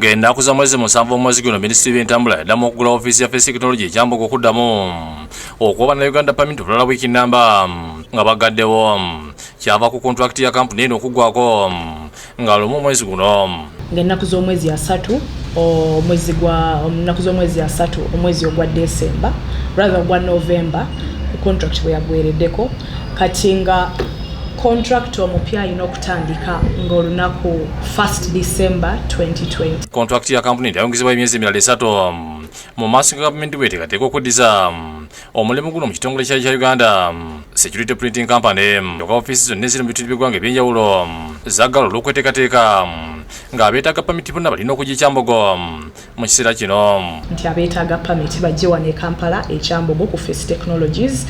Ng'ennaku za mwezi 7 omwezi guno, minisitiri w'entambula yaddamu okugula ofiisi ya Face Technology ekyambuka okuddamu okuwa bannayuganda pamiti olulala wiiki namba nga bagaddewo. Kyava ku kontulakiti ya kampuni eno okuggwako nga 1 omwezi guno. Ng'ennaku z'omwezi 30 omwezi gwa ennaku z'omwezi 30 omwezi ogwa December, rather ogwa November, contract bwe yagwereddeko. Kati nga contract omupya alina okutandika ng'olunaku 1 December 2020. Contract ya kampuni yayongezebwa emyezi emirala 3 mu maaso ga gavumenti bweteekateeka okuddiza omulimu guno mu kitongole kya Uganda Security Printing Company. Kyokka ofiisi zonna eziri mu bitundu by'eggwanga eby'enjawulo zaggala olw'okweteekateeka ng'abeetaaga pamiti bonna balina okujja Ekyambogo mu kiseera kino. Nti abeetaaga pamiti bajje wano e Kampala Ekyambogo ku Face Technologies,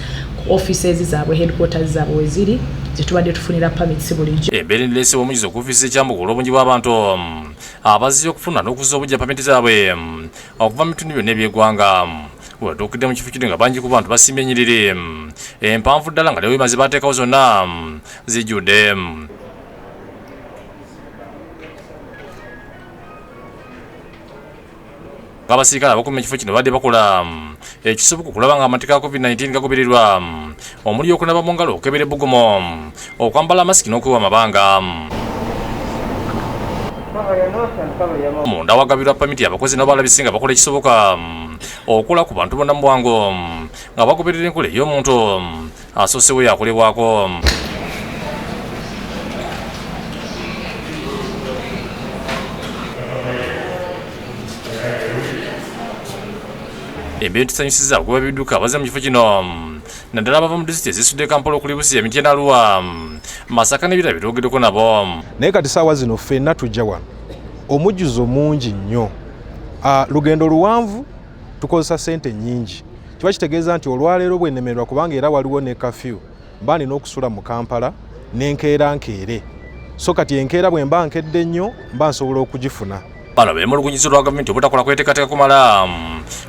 ku offices zaabwe, headquarters zaabwe we ziri, ze tubadde tufunira pamiti bulijjo. Embeera endireesewo omujuzi ku ofiisi z'Ekyambogo olw'obungi bw'abantu abazze okufuna n'okuzza obujja pamiti zaabwe okuva mu bitundu byonna eby'eggwanga. Watuukidde mu kifo kino nga bangi ku bantu basimbye ennyiriri empanvu ddala nga leero ze baateekawo zonna zijjudde. Abasirikale abakuuma ekifo kino badde bakola ekisoboka okulaba nga amateeka ga COVID-19 gagobererwa, omuli okunaba mu ngalo, okukebera ebbugumu, okwambala amasiki n'okwewa amabanga. Munda wagabirwa pamiti abakozi nabo balabise nga bakola ekisoboka okukola ku bantu bonna mu bwangu nga bagoberera enkola ey'omuntu asoosewo yakolebwako. Embeera etusanyusiza abagoba b'ebidduka abazze mu kifo kino, naddala abava mu disitulikiti ezisudde Kampala okuli Busia, Mityana, Arua, Masaka n'ebirala byetwogeddeko nabo. Naye kati saawa zino ffenna tujja wano, omujjuzo mungi nnyo, lugendo luwanvu, tukozesa ssente nnyingi. Kiba kitegeeza nti olwaleero bwenemerwa, kubanga era waliwo ne kafyu, mba nina okusula mu Kampala n'enkeera nkeere. So kati enkeera bwe mba nkedde nnyo mba nsobola okugifuna. Bano beemulugunyiza olwa gavumenti obutakola kweteekateeka kumala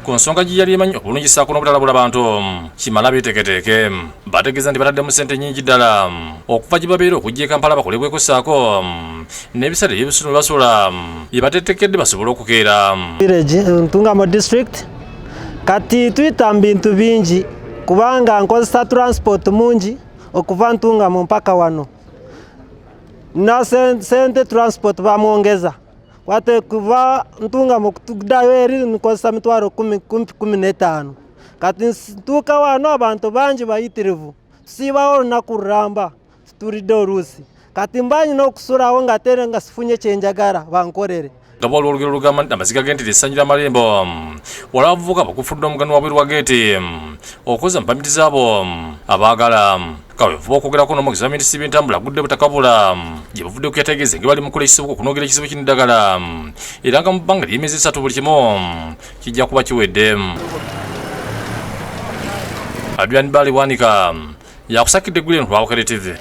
ku nsonga gye yali emanyi obulungi ssaako n'obutalabula bantu kimala beeteeketeeke. Bategeeza nti bataddemu ssente nnyingi ddala okuva gye babeera okujja e Kampala bakolebweko ssaako n'ebisale eby'ebisulo bwe basula bye bateetekedde basobole okukeera. Village Ntungamo district kati tuyita mu bintu bingi kubanga nkozesa transport mungi okuva Ntungamo mpaka wano na sente transport bamwongeza kwate kuva Ntungamo kuddayo eri nkozesa mitwaro 10 kumpi 15. Kati ntuuka wano abantu bangi bayitirivu, tusiibawo olunaku lulamba tutulidde oluusi. Kati mba nyina okusulawo nga ate nga sifunye kyenjagala bankolere. Nga bwaliwo olugero olugamba nti amaziga g'ente essanyu ly'amalembo, waliwo abavubuka bakufudde omugano wabweru wa geeti okukoza mu pamiti zaabo abaagala. Kaweefube okwogerako n'omwogezi wa minisitiri w'entambula agudde butakabula gye buvudde ku yategeeza nga bali mu kukola ekisoboka okunogera ekizibu kino eddagala, era nga mu bbanga ly'emyezi 3 buli kimu kijja kuba kiwedde. Adrian Bali Bwanika yakusakidde eggulire ku Lwabukere TV.